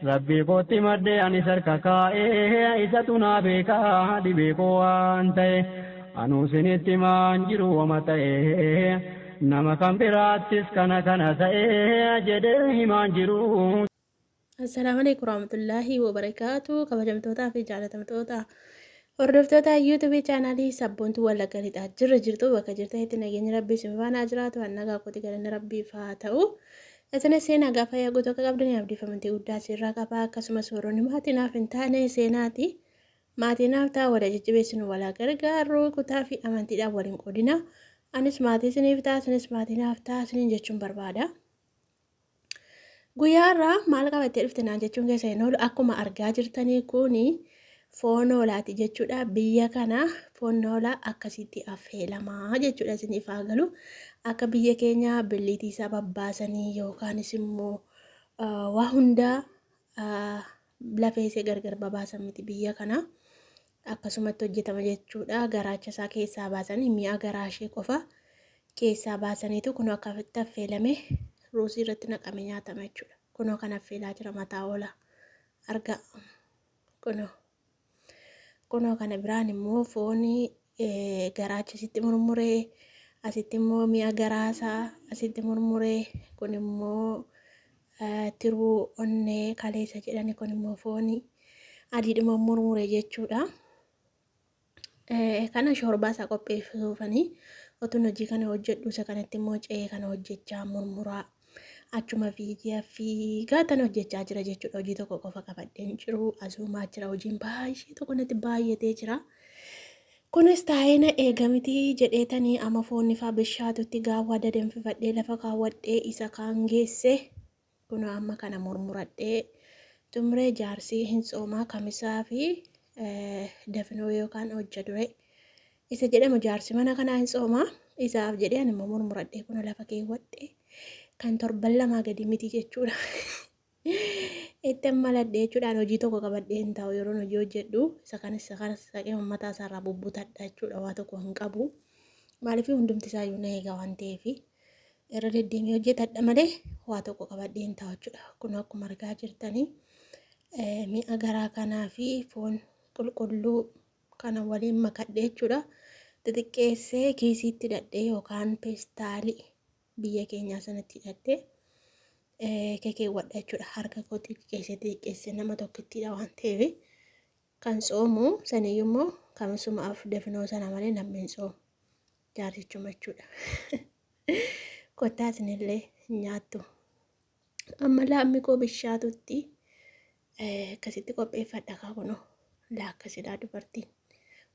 Rabbii kootti maddee anis harka kaa'ee isatu naa beekaa dhibee koo waan ta'e anuu sinitti maan jiru wama ta'e nama kan biraattis kana kana ta'e jedhee himaan jiru. Assalaamu alaikum warahmatullaahi wabarakaatu kabajamtootaa fi jaalatamtoota hordoftoota YouTube chaanaalii Sabboontuu Wallagga Lixaa jirra jirtu bakka jirtanitti nageenyi rabbii isin faana haa jiraatu an nagaa kooti galanni rabbiif haa ta'u. Isinis seenaa gaafa yaa guutuu akka qabdanii abdiif amantii guddaa isinirraa qaba akkasumas warroonni maatii naaf hin taane seenaati maatii naaf ta'a wal jajjabeessinu walaa gargaarru kutaa fi amantiidhaan waliin qoodina anis maatii isiniif ta'a isinis maatii naaf ta'a isiniin jechuun barbaada. Guyyaa irraa maal qabattee dhufte naan jechuun keessa hin oolu akkuma argaa jirtanii kuni foon hoolaati jechuudha. Biyya kana foon hoolaa akkasitti affeelamaa jechuudha isiniif haa galu. Akka biyya keenya billiitii isaa babbaasanii yookaanis immoo waa hundaa lafee isee gargar babaasan miti biyya kana. Akkasumatti hojjetama jechuudha. Garaacha isaa keessaa baasanii mi'a garaa ishee qofa keessaa baasaniitu kunoo akkasitti affeelame ruuzii irratti naqame nyaatama jechuudha. Kunoo kan affeelaa jira mataa oola argaa kunoo. Kunoo kana biraan immoo foonii garaacha asitti murmuree asitti immoo mi'a garaasaa asitti murmuree kun immoo tiruu onnee kaleessa jedhani kun immoo foonii adiidhuma murmure jechuudha. Kana shoorbaa isaa qopheessuufanii otuun hojii kana hojjedhu isa kanatti immoo ce'ee kana hojjechaa murmuraa achuma fiigee fiigaa tan hojjechaa jira jechuudha. Hojii tokko qofa qabadheen jiru asuumaa jira hojiin baay'ee tokko natti baay'atee jira. Kunis taa'ee na eega miti jedheetanii ama foonni faa bishaatutti gaawwaa dadanfifadhee lafa kaawwadhee isa kaan geesse. Kunoo amma kana murmuradhee xumuree jaarsii hin tsoomaa kamisaa fi dafinoo yookaan hojja duree isa jedhamu jaarsi mana kanaa hin tsoomaa isaaf jedhee ani immoo murmuradhee kunoo lafa keewwadhee kan torban lamaa gadi miti jechuudha. Itti maladhee jechuudhaan hojii tokko qabadhee hin taa'u yeroon hojii hojjedhu isa kanas isa kanas saqee mataa isaarraa bubbutadha jechuudha waa tokko hin qabu. Maaliif hundumti isaayyuu na eega waan ta'eef irra deddeemee hojjetadha malee waa tokko qabadhee hin taa'u jechuudha. Kun akkuma argaa jirtanii mi'a garaa kanaa fi foon qulqulluu kana waliin makadhee jechuudha. Xixiqqeessee kiisiitti hidhadhee yookaan peestaalii biyya keenyaa sanatti hidhadhee kekeewwadha jechuudha. Harka koo xixiqqeessee xixiqqeessee nama tokkittiidha waan ta'eef kan tsoomu saniyyuu immoo kamisumaaf dafinoo sana malee namni hin tsoomu. Jaarsichuma jechuudha. Kottaa isinillee nyaattu. Amma laammi koo bishaatutti akkasitti qopheeffadha kaa kunoo. Laa akkasidhaa dubartiin.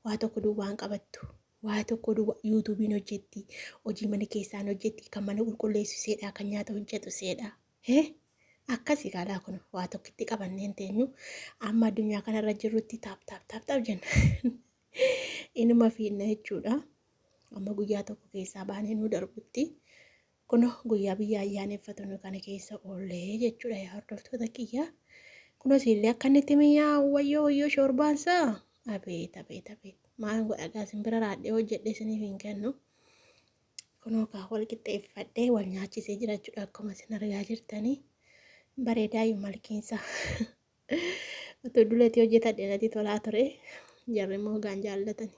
Waa tokko duwwaan qabattu. Waa tokko duwwa yuutuubiin hojjetti. Hojii mana keessaan hojjetti. Kan mana qulqulleessu seedha. Kan nyaata hojjetu seedha. Hee? Akkasi kaa laa kunoo waa tokkitti qabannee hin teenyu. Amma addunyaa kanarra jirrutti taap taap taap taap jenna. Inuma fiinna jechuudha. Amma guyyaa tokko keessaa baanee nu darbutti kunoo guyyaa biyya ayyaaneffatu nu kana keessa oollee jechuudha yaa hordoftoota kiyya. Kunoo siillee akka inni itti mi'aawu wayyoo wayyoo shoorbaan isaa abeet abeet abeet maal godha gaa isin bira raadhee hojjedhe isiniif hin kennu. Kunoo kaa wal qixxeeffadhee wal nyaachisee jira jechuudha akkuma isin argaa jirtanii bareedaayyuu malkiinsaa. Otoo duletii hojjetadhe natti tolaa ture. Jarri immoo gaan jaallatani.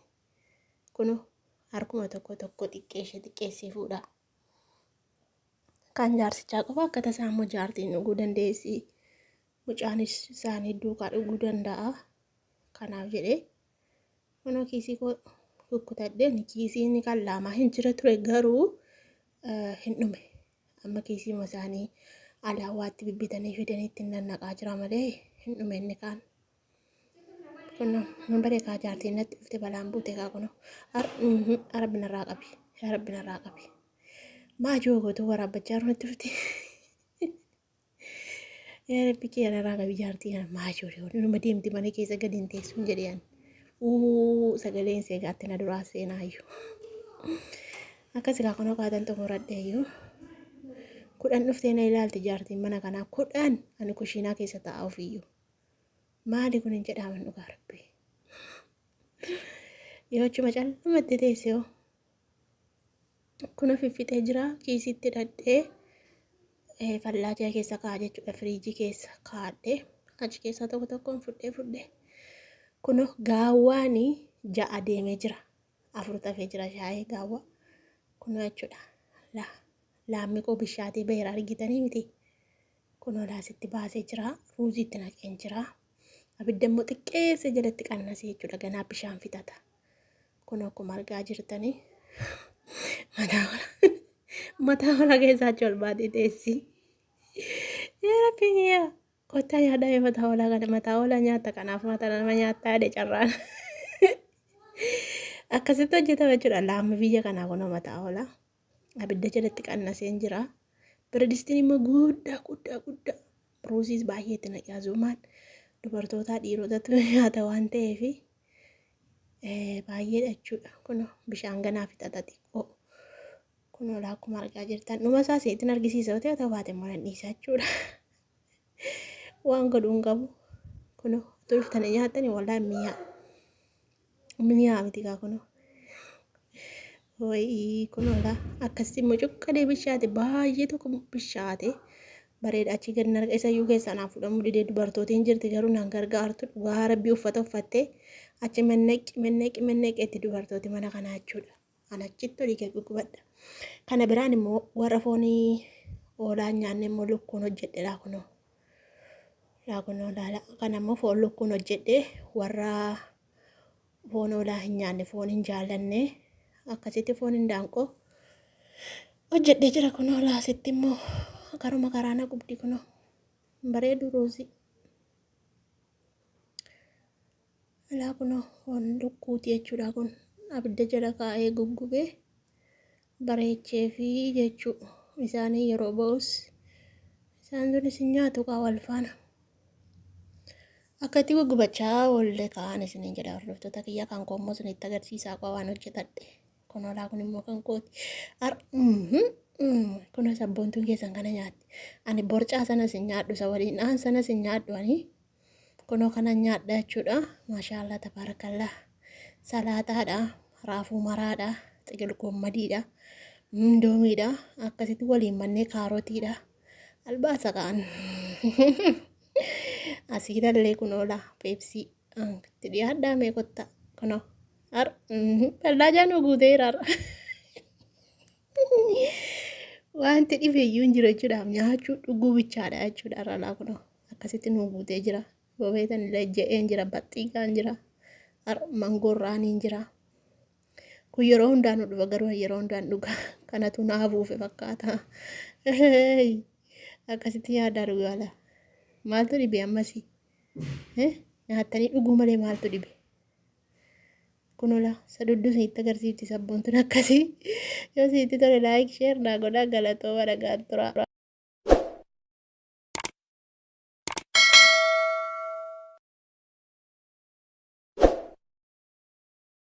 Kunoo harkuma tokko tokko xiqqeeshee xiqqeessee fuudha. Kan jaarsichaa qofa akka tasaa immoo jaartiin dhuguu dandeessi. Mucaanis isaanii duukaa dhuguu danda'a. Kanaaf jedhee kunoo kiisii koo kukkutadheen kiisiin kan laamaa hin jira ture garuu hin dhume. Amma kiisiima isaanii alaawaatti bibbitanii fidanii ittiin nannaqaa jira malee hin dhume inni kaan. Kunoo nun bare kaa jaartiin natti dhufte balaan buute kaa kunoo. Rabbi narraa qabi. Rabbi narraa qabi. Maa joogootu waraabbachaa jiru natti dhufte. Yaa Rabbi kiyya narraa qabi jaartii kana maa ijoollee kun inuma deemti mana keessa gadi hin teessuun jedhee ani. Uu sagaleen seegaatti na duraa seenaayyuu. Akkas kaa kunoo kaatan xumuradheeyyuu. 10 dhuftee na ilaalti jaartiin mana kanaa 10 ani kushiinaa keessa taa'aa ofiiyyuu. Maali kun hin jedhaaman dhugaa Rabbi. Yoo achuma callumatti teesse hoo. Kuna fiffixee jira kiisitti hidhadhee fallaajaa keessa kaa'a jechuudha firiijii keessa kaa'adhee Achi keessaa tokko tokkoon fudhee fudhee. Kunoo gaawwaan ja'a deemee jira. Afur tafee jira shaayii gaawwaa. Kunoo jechuudha. Laa laammi koo bishaatee baheera argitanii miti. Kunoo laasitti baasee jira. Ruuzii itti naqeen jira. Abidda immoo xiqqeessee jalatti qannasee jechuudha. Ganaa bishaan fixata. Kunoo akkuma argaa jirtanii mataa hola mataa hola keessaa achi ol baatee teessi. Yaa Rabbi yaa kottaa nyaadhaa mee mataa hoolaa kana mataa hoolaa nyaatta kanaaf mataa nama nyaattaa jedhe carraan. Akkasitti hojjetama jechuudha. Laammi biyya kanaa kunoo mataa hoolaa. Abidda jalatti qannaseen jira. Biradistiin immoo guddaa guddaa guddaa. Ruuziis baay'ee itti naqee azumaan dubartootaa dhiirotatu nyaata waan ta'eef baay'eedha jechuudha. Kunoo bishaan ganaa fixata xiqqoo. Kunoo laa akkuma argaa jirtan dhuma isaa isinitti argisiisa yoo ta'e ta'uu baate immoo nan dhiisa jechuudha. Waan godhu hin qabu. Kunoo utuu dhuftanii nyaattanii wallaahi mi'aa. Mi'aa miti kaa kunoo. Wayii kunoo laa akkasitti immoo cuqqalee bishaate baay'ee tokko bishaate bareeda achi gad narqa isayyuu keessaa naaf fudhamuu didee dubartootiin jirti garuu naan gargaartu dhugaa rabbii uffata uffattee achi manneqqi manneqqi manneqqeetti dubartooti mana kanaa jechuudha. An achitti olii gad gugubadha. Kana biraan immoo warra foonii hoolaa hin nyaanne immoo lukkuun hojjedhe laa kunoo. Laa kunoo laala. Kana immoo foon lukkuun hojjedhe warra foon hoolaa hin nyaanne foon hin jaallanne akkasitti foon hin daanqoo hojjedhee jira kunoo laasitti immoo karuma karaa na gubdi kunoo. Bareedu ruuzii. Alaa kunoo foon lukkuuti jechuudha kun abidda jala kaa'ee guggubee bareecheefi jechuu isaanii yeroo ba'us isaan sunis hin nyaatu kaa wal faana. Akka itti guggubachaa oolle kaan isiniin jedha hordoftoota kiyya kan koo immoo isinitti agarsiisaa koo waan hojjetadhe. Kun olaa kun immoo kan kooti. Ar kun sabboontuun keessan kana nyaatti. Ani borcaa sanas hin nyaadhu isa waliin dhaan sanas hin nyaadhu ani. Kunoo kanan nyaadha jechuudha. Maashaallah tabaarakallah. Salaaxaadha, raafuu maraadha, xiqil goommadiidha, mindoomiidha. Akkasitti waliin mannee kaarotiidha. Albaasa kaan. Asiilallee kunoo laa peepsii. Itti dhiyaadhaa mee kottaa. Kunoo. Har tallaajaa nu guuteera har'a. Wanti dhibe iyyuu hin jiru jechuudhaaf nyaachuu dhuguu bichaadha jechuudha har'a laa kunoo. Akkasitti nuu guutee jira. Bobeetan illee je'een jira, baxxiiqaan jira, mangoorraaniin jira. Kun yeroo hundaa nu dhufa garuu yeroo hundaan dhuga. Kanatu na hafuufe fakkaata. Akkasitti nyaataa dhugaa laa. Maaltu dhibe ammasii? Nyaattanii dhuguu malee maaltu dhibe? Kunola saduddu isinitti agarsiifti sabboontuun akkasii. Yoo isinitti tole like share naa godhaa galatooma dhagaan tura.